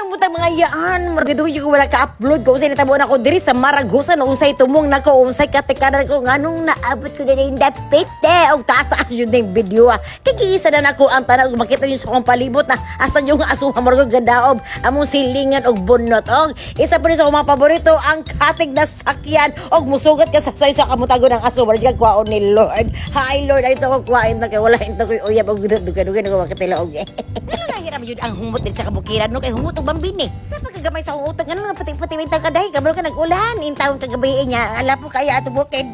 Maayong butang, mga iyaan. Margado ko wala ka-upload ko. Unsay natabo nako diri sa Maragusan, unsay tumong nako, unsay katikanan ko, nganong naabot ko diri dapit eh. Og taas-taas yun na yung video ah. Kay giisa na nako ang tanan ug makita niyo sa akong palibot na asan yung asuha margo gadaob among silingan og bunot. Og isa pa ni sa akong mga paborito ang katig na sakyan og musugat ka sa sayo sa kamutago ng aso margo kwaon ni Lord. Hi Lord, ay ko kwain na kay wala into koy uyab og dugay-dugay na ko makatila og. Pero nahirap yun ang humot din sa kabukiran no kay humot og bambini. Sa pagkagamay sa akong utang ano na pati-pati may kadahi kabalo ka nag-ulan in taon kagabi niya ala po kaya ato bukid.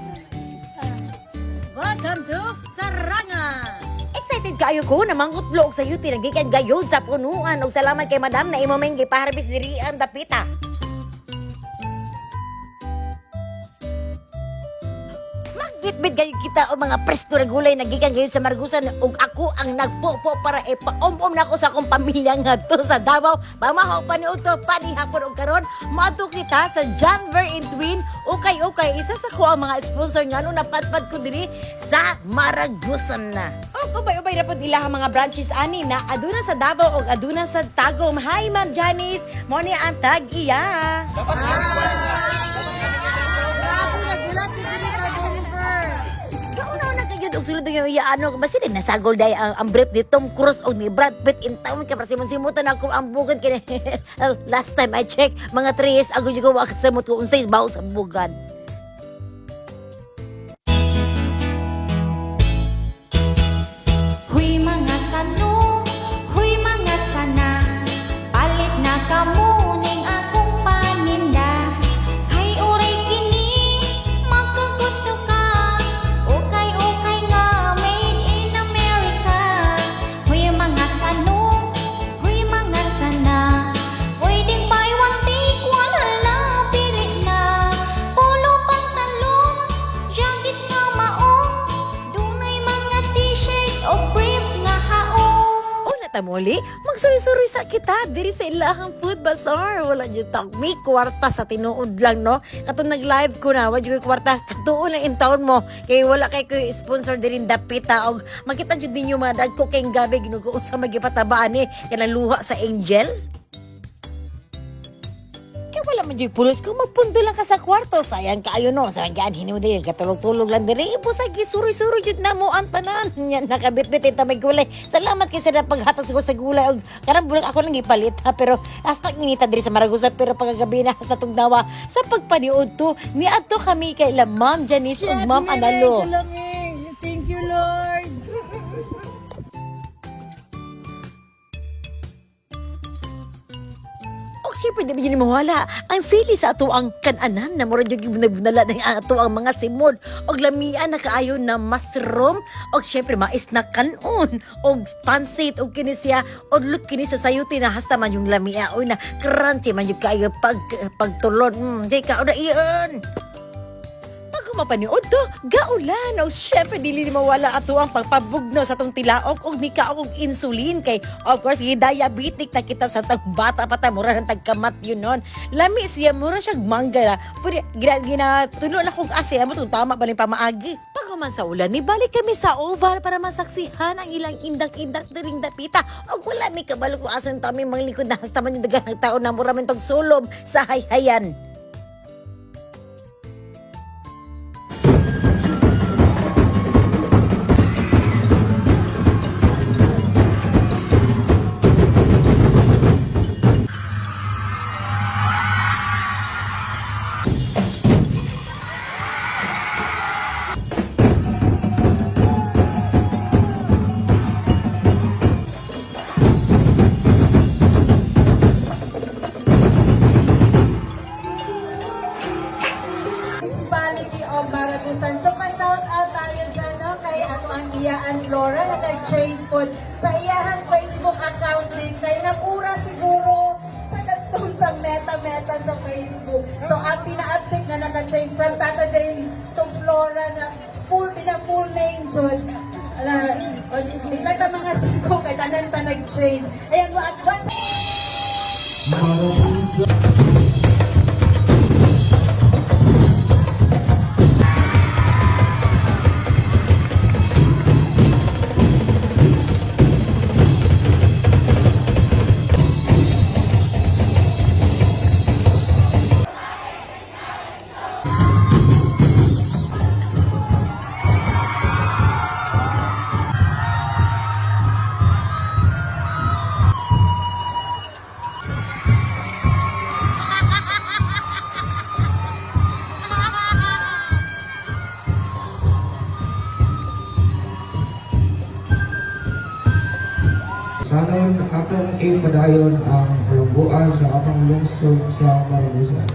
Welcome to Saranga! Excited kaayo ko na mangutlo og sayuti nagikan gayod sa punuan og salamat kay madam na imo man gipaharbis diri ang dapita. Magbitbit gayon kita og mga presko na gulay nagikan gayon sa Maragusan ug ako ang nagpopo para ipaum-um nako sa akong pamilya ngadto sa Davao. Pamahaw pa ni Uto panihapon og karon moadto kita sa Janver in Twin. Ukay-ukay isa sa ko ang mga sponsor ngano napadpad ko diri sa Maragusan na. Og ubay-ubay na pod ilahang mga branches ani na aduna sa Davao ug aduna sa Tagum. Hi, Ma'am Janice, mo ni ang tag iya. Grabe, nagulat yung diri sa Denver. Kauna-una kayod og sulod yung iya ano ba sila nasagol day ang brief ni Tom Cruise og ni Brad Pitt in town kay para simon-simutan ako ang bugad kini. Last time I check, mga 3 years ago jud ko wa kasamot ko unsay bawo sa bugad. Huy mga sano, huy mga sana, palit na kamo ning akong paninda. Kay uray kini, magkagusto ka. Okay, okay nga, made in America. Huy mga sano, huy mga sana, pwedeng buy one take one, hala, pili na. Polo, pantalon, jacket nga maong, dunay mga t-shirt o brief nga haong. Una ta muli, magsuri-suri sa kita diri sa ilahang food bazaar. Wala jud ta may kwarta sa tinuod lang no. Katong nag-live ko na, wa jud koy kwarta katuon lang in town mo kay wala kay koy sponsor diri dapita og makita jud ninyo mga dagko kay gabi ginugo sa magipatabaan ni kanang luha sa angel. Kaya wala man dyan pulos kung magpundo lang ka sa kwarto. Sayang kaayo no. Sayang gaan hini mo diri katulog-tulog lang diri. Ibo sa gisuroy-suroy jud na mo ang tanan. Nya nakabitbit ta may gulay. Salamat kay sa paghatas ko sa gulay og karang bulag ako lang gipalit ha pero hasta nginita diri sa Maragusan pero pagkagabi na hasta tugnawa sa pagpaniud to niadto kami kay la Ma'am Janice ug Ma'am Analo. Thank you, Lord. Og syempre, di ba yun mawala? Ang sili sa ato ang kananan na mura yung bunala ng ato ang mga simod. Og lamian na kaayo na mushroom. Og syempre, mais na kanon. Og pansit. Og kini siya. Og lut kini sa sayuti na hasta man yung lamia. Oy na crunchy man yung kaayo pagtulon. Jay ka, na iyon. Pag humapaniod to, gaulan. O syempre, dili ni mawala ato ang pagpabugno sa atong tilaok og nikaok og insulin. Kay, of course, diabetic na kita sa tang bata pa ta, mura ng tagkamat yun nun. Lami siya, mura siya mangga na. Pwede, ginatulo na kong ase, amo itong tama ba rin pamaagi. Pag human sa ulan, nibalik kami sa Oval para masaksihan ang ilang indak-indak diring dapita. Og wala mi kabalo kung asan tami mga likod na hasta man yung daghang tao na mura man tong sulom sa hayhayan. Municipality of Maragusan. So, pa-shout out tayo dyan, no, kay ato ang Iyaan Flora na nag-chase po sa iyahang Facebook account din. Kay napura siguro sa katong sa meta-meta sa Facebook. So, ang pina-update na naka-chase from Tata Dane to Flora na full na full name jud. Ala, bigla ta mga singko kay tanan ta nag-chase. Ayan mo advance. Maragusan. Atong ipadayon ang kalungguan sa atong lungsod sa Maragusan.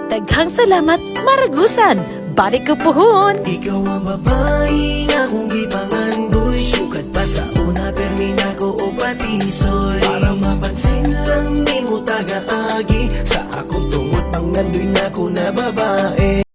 Daghang salamat, Maragusan! Balik ko puhon! Ikaw ang babae nga akong gipangandoy. Sukad pa sa una permi nako og patisoy. Para mapansin lang nimo tagaagi. Sa akong tungod pangandoy nako na babae.